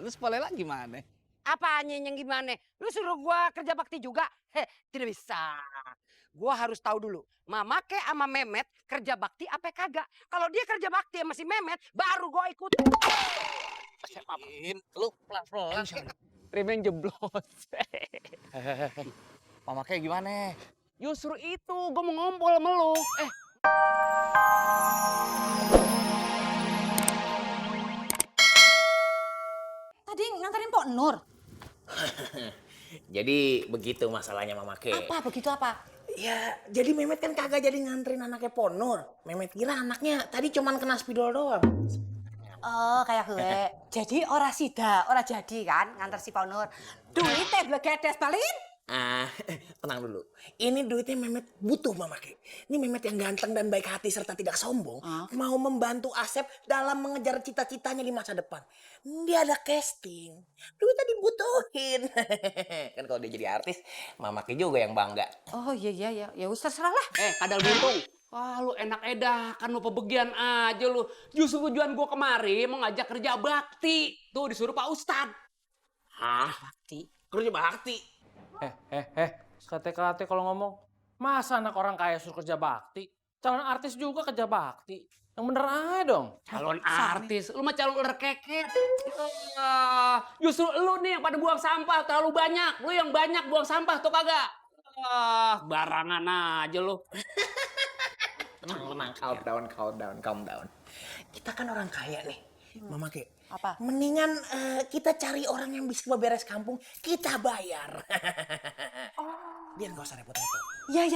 Terus Polela gimana? Apanya yang gimana? Lu suruh gua kerja bakti juga? Tidak bisa. Gua harus tahu dulu, Mama ke sama Memet kerja bakti apa kagak? Kalau dia kerja bakti sama si Memet, baru gua ikut. Lu pelan-pelan. Rem yang jeblos. Mama kayak gimana? Justru itu, gue mau ngompol sama lu. Tadi nganterin Pok Nur. Jadi begitu masalahnya Mama Ke. Apa begitu apa? Ya, jadi Memet kan kagak jadi nganterin anaknya Ponur. Memet kira anaknya tadi cuman kena spidol doang. Oh, kayak gue. Jadi ora sida, ora jadi kan nganter si Pok Nur. Duitnya blegedes balikin. Tenang dulu. Ini duitnya Memet butuh Mama Ke. Ini Memet yang ganteng dan baik hati serta tidak sombong. Mau membantu Asep dalam mengejar cita-citanya di masa depan. Dia ada casting. Duitnya dibutuhin. Kan kalau dia jadi artis, Mama Ke juga yang bangga. Oh iya. Ya wis terserah lah. Kadal buntung. Wah lu enak edakan lu pebegian aja lu. Justru tujuan gue kemari mau ngajak kerja bakti. Tuh disuruh Pak Ustadz. Hah? Bakti. Kerja bakti? Sekate-kate kalau ngomong, masa anak orang kaya suruh kerja bakti? Calon artis juga kerja bakti. Yang bener aja dong. Calon artis, lu mah calon ular keket. Justru lu nih yang pada buang sampah terlalu banyak. Lu yang banyak buang sampah tuh kagak. Barangan aja lu. Tenang, calm down. Kita kan orang kaya nih, Mama Ke. Apa? Mendingan kita cari orang yang bisa beberes kampung, kita bayar. Biar gak usah repot-repot. Ya.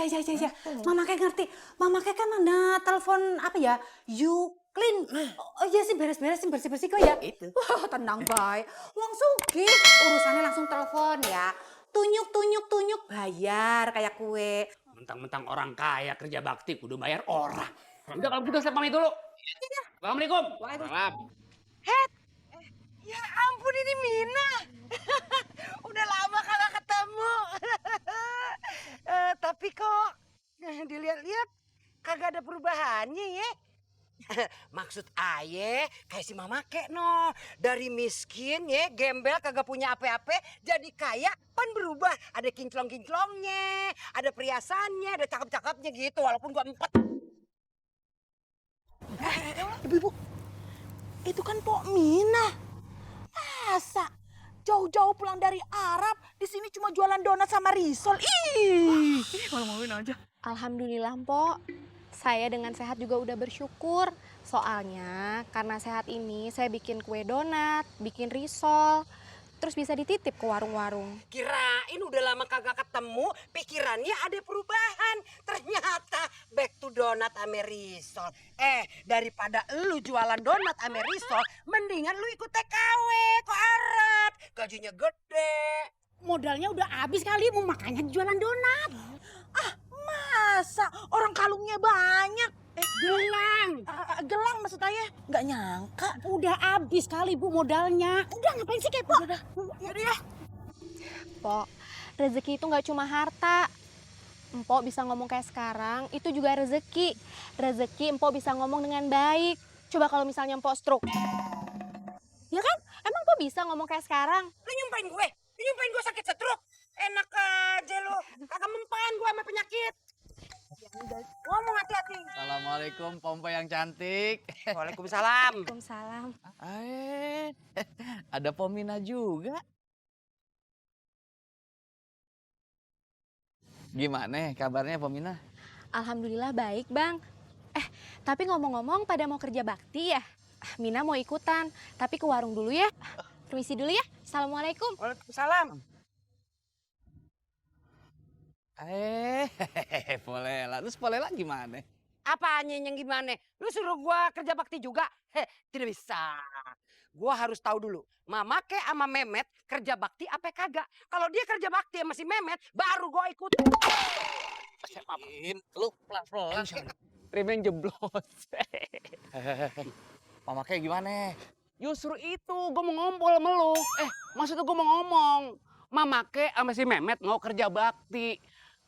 Mama kayak ngerti. Mama kayak kan ada telepon apa ya? You clean. Oh iya sih beres-beres sih bersih-bersih kok ya. Itu. Wah, tenang bay. Wong sugih, urusannya langsung telepon ya. Tunyuk bayar kayak kue. Mentang-mentang orang kaya kerja bakti kudu bayar orang. Udah kalau gitu saya pamit dulu. Assalamualaikum. Waalaikumsalam. Ya ampun ini Mina. Udah lama kagak ketemu. Tapi kok dilihat-lihat kagak ada perubahannya ya. Maksud aye kayak si Mama Kek no. Dari miskin ya, gembel kagak punya apa-apa, jadi kaya pan berubah. Ada kinclong-kinclongnya, ada perhiasannya, ada cakep-cakepnya gitu walaupun gua empet. Ibu-ibu, itu kan Pok Mina. Masa jauh-jauh pulang dari Arab, di sini cuma jualan donat sama risol. Ih, malu-maluin aja. Alhamdulillah, Mpok. Saya dengan sehat juga udah bersyukur. Soalnya karena sehat ini saya bikin kue donat, bikin risol, terus bisa dititip ke warung-warung. Kirain udah lama kagak ketemu, pikirannya ada perubahan. Ternyata back to donat ame risol. Daripada lu jualan donat ame risol, mendingan lu ikut TKW ke Arab. Gajinya gede. Modalnya udah habis kali, mau makanya jualan donat. Ah, masa orang kalungnya banyak. Gelang. Gelang maksud saya. Nggak nyangka. Udah habis kali Bu modalnya. Udah ngapain sih kepo? Yaudah ya. Pok, rezeki itu nggak cuma harta. Empok bisa ngomong kayak sekarang, itu juga rezeki. Rezeki empok bisa ngomong dengan baik. Coba kalau misalnya empok stroke. Ya kan? Emang empok bisa ngomong kayak sekarang? Lu nyumpain gue? Lu nyumpain gue sakit stroke? Enak aja lu. Kagak mempan gue sama penyakit. Ngomong hati-hati. Assalamualaikum Pompa yang cantik. Waalaikumsalam. Waalaikumsalam. Ada Pomina juga. Gimana kabarnya Pomina? Alhamdulillah baik, Bang. Tapi ngomong-ngomong pada mau kerja bakti ya? Mina mau ikutan, tapi ke warung dulu ya. Permisi dulu ya. Assalamualaikum. Waalaikumsalam. Polela. Terus Polela gimana? Apanya yang gimana? Lu suruh gua kerja bakti juga? Tidak bisa. Gua harus tahu dulu, Mama ke sama Memet kerja bakti apa kagak? Kalau dia kerja bakti sama si Memet, baru gua ikut. Lu pelan-pelan. Rem yang jeblos. Mama kayak gimana? Justru itu, gue mau ngompol sama lu. Maksudnya gue mau ngomong. Mama Ke sama si Memet mau kerja bakti.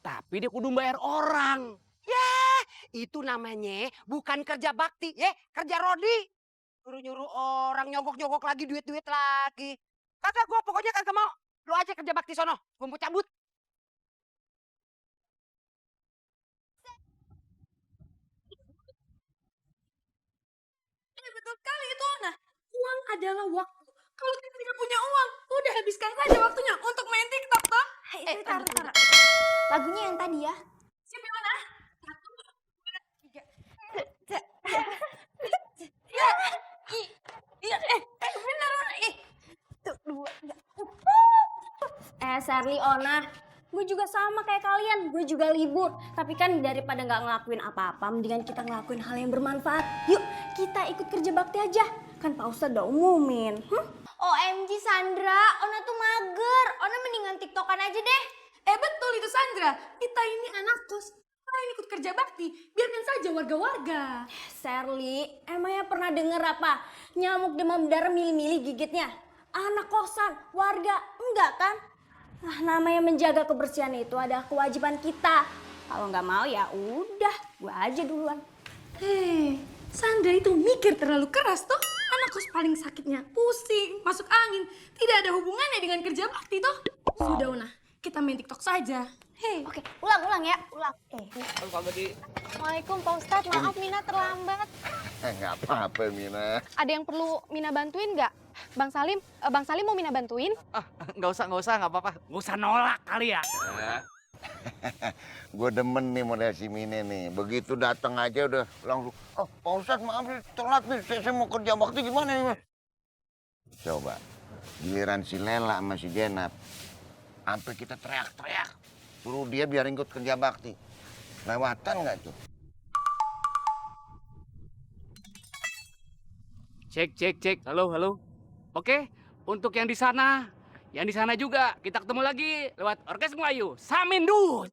Tapi dia kudu bayar orang. Ya, itu namanya bukan kerja bakti, ya kerja rodi. Nyuruh-nyuruh orang nyogok-nyogok lagi duit-duit lagi. Kagak, gua pokoknya kagak mau. Lu aja kerja bakti sono, gua mau cabut. Betul sekali itu, Ana. Uang adalah waktu. Kalau kita tidak punya uang, udah habiskan saja waktunya untuk main TikTok, toh. Tara. Lagunya yang tadi ya. Siapa yang mana? Satu, dua, tiga. Iya, bener, Ana. Tuh, dua, tiga. Serly, Ona, gue juga sama kayak kalian, gue juga libur. Tapi kan daripada nggak ngelakuin apa-apa, mendingan kita ngelakuin hal yang bermanfaat. Yuk, kita ikut kerja bakti aja. Kan Pak Ustadz udah umumin. OMG Sandra, Ona tuh mager. Ona mendingan TikTokan aja deh. Betul itu Sandra. Kita ini anak kos. Ngapain ikut kerja bakti? Biarkan saja warga-warga. Serly, emangnya pernah denger apa? Nyamuk demam berdarah milih-milih gigitnya. Anak kosan, warga, enggak kan? Nah, namanya menjaga kebersihan itu adalah kewajiban kita. Kalau nggak mau ya udah, gue aja duluan. Sandra itu mikir terlalu keras toh. Anak kos paling sakitnya pusing, masuk angin. Tidak ada hubungannya dengan kerja bakti toh. Sudah Una, kita main TikTok saja. Oke, ulang ya, ulang. Assalamualaikum Pak Ustadz, maaf Mina terlambat. Nggak apa-apa, Mina. Ada yang perlu Mina bantuin nggak? Bang Salim mau Mina bantuin? Nggak usah, nggak apa-apa. Nggak usah nolak kali ya. Gue demen nih model si Mine nih. Begitu datang aja udah langsung, oh Pak Ustadz maaf nih, telat nih, saya mau kerja bakti gimana nih? Mas?" Coba, giliran si Lela sama si Jenap, sampai kita teriak-teriak, suruh dia biar ikut kerja bakti. Lewatan nggak tuh? Cek. Halo. Oke, untuk yang di sana juga kita ketemu lagi lewat Orkes Melayu. Samindu.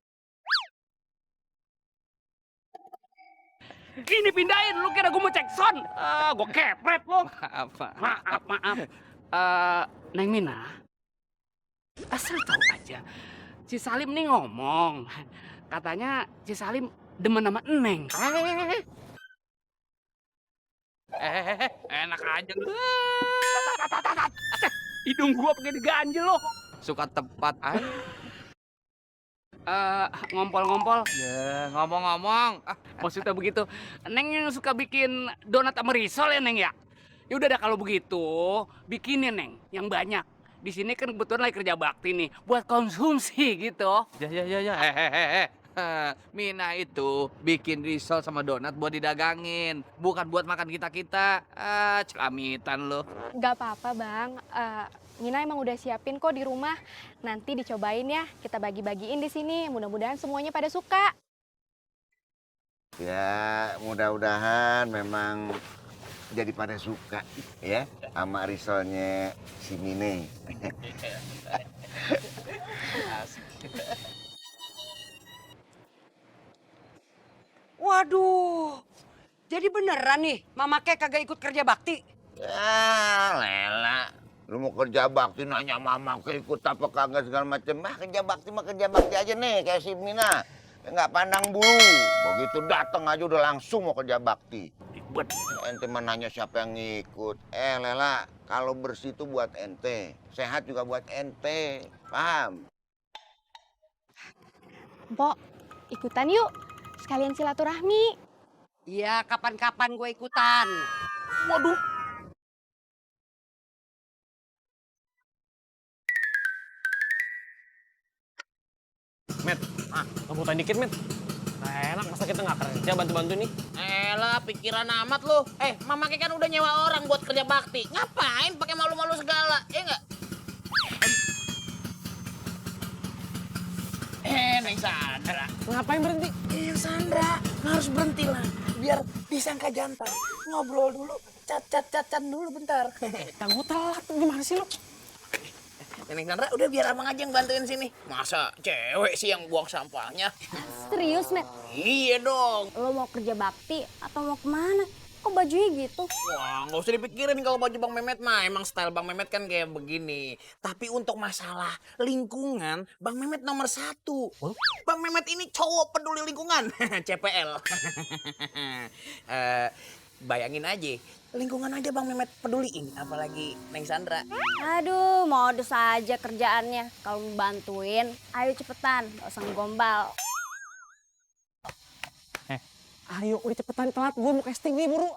Ini pindahin, lu kira gue mau cek sound? Gue kepret lo. Maaf. Neng Mina, asal tahu aja, si Salim nih ngomong, katanya si Salim demen sama Neng. Enak aja lu. Hidung gua pakai diganjel lo. Suka tepat aja. Ngompol-ngompol. Ya, ngomong-ngomong. Maksudnya begitu. Neng yang suka bikin donat sama risol ya, Neng ya? Ya udah dah kalau begitu, bikinin Neng yang banyak. Di sini kan kebetulan lagi kerja bakti nih, buat konsumsi gitu. Ya. Hehehe. Mina itu bikin risol sama donat buat didagangin, bukan buat makan kita-kita. Celamitan lo. Gak apa-apa Bang, Mina emang udah siapin kok di rumah. Nanti dicobain ya, kita bagi-bagiin di sini. Mudah-mudahan semuanya pada suka. Ya, mudah-mudahan memang jadi pada suka ya sama risolnya si Mine. Waduh, jadi beneran nih Mama Kek kagak ikut kerja bakti? Ya, Lela, lu mau kerja bakti nanya mama ikut apa kagak segala macem. Kerja bakti mah kerja bakti aja nih kayak si Mina. Nggak pandang bulu. Begitu datang aja udah langsung mau kerja bakti. Ente mah nanya siapa yang ngikut. Lela, kalau bersih itu buat ente. Sehat juga buat ente. Paham? Mpok, ikutan yuk. Sekalian silaturahmi. Iya, kapan-kapan gue ikutan. Waduh. Met, kebutuhan dikit, Met. Nah, enak, masa kita nggak kerja bantu-bantu nih? Elah, pikiran amat lu. Mama Kek kan udah nyewa orang buat kerja bakti. Ngapain pakai malu-malu segala? Ya enggak? Neng Sandra. Ngapain berhenti? Neng Sandra, harus berhenti lah. Biar disangka jantan. Ngobrol dulu, cat dulu bentar. Tangguh telat, gimana sih lu? Neng Sandra, udah biar abang aja yang bantuin sini. Masa cewek sih yang buang sampahnya? Serius, Met? Iya dong. Lo mau kerja bakti atau mau kemana? Kok bajunya gitu? Wah, nggak usah dipikirin kalau baju Bang Mehmet mah. Emang style Bang Mehmet kan kayak begini. Tapi untuk masalah lingkungan, Bang Mehmet nomor 1. Bang Mehmet ini cowok peduli lingkungan. CPL. Bayangin aja, lingkungan aja Bang Mehmet peduliin, apalagi Neng Sandra. Aduh, modus aja kerjaannya. Kalau mau bantuin, ayo cepetan, gak usah ngegombal. Ayo udah cepetan telat, gue mau casting nih buru.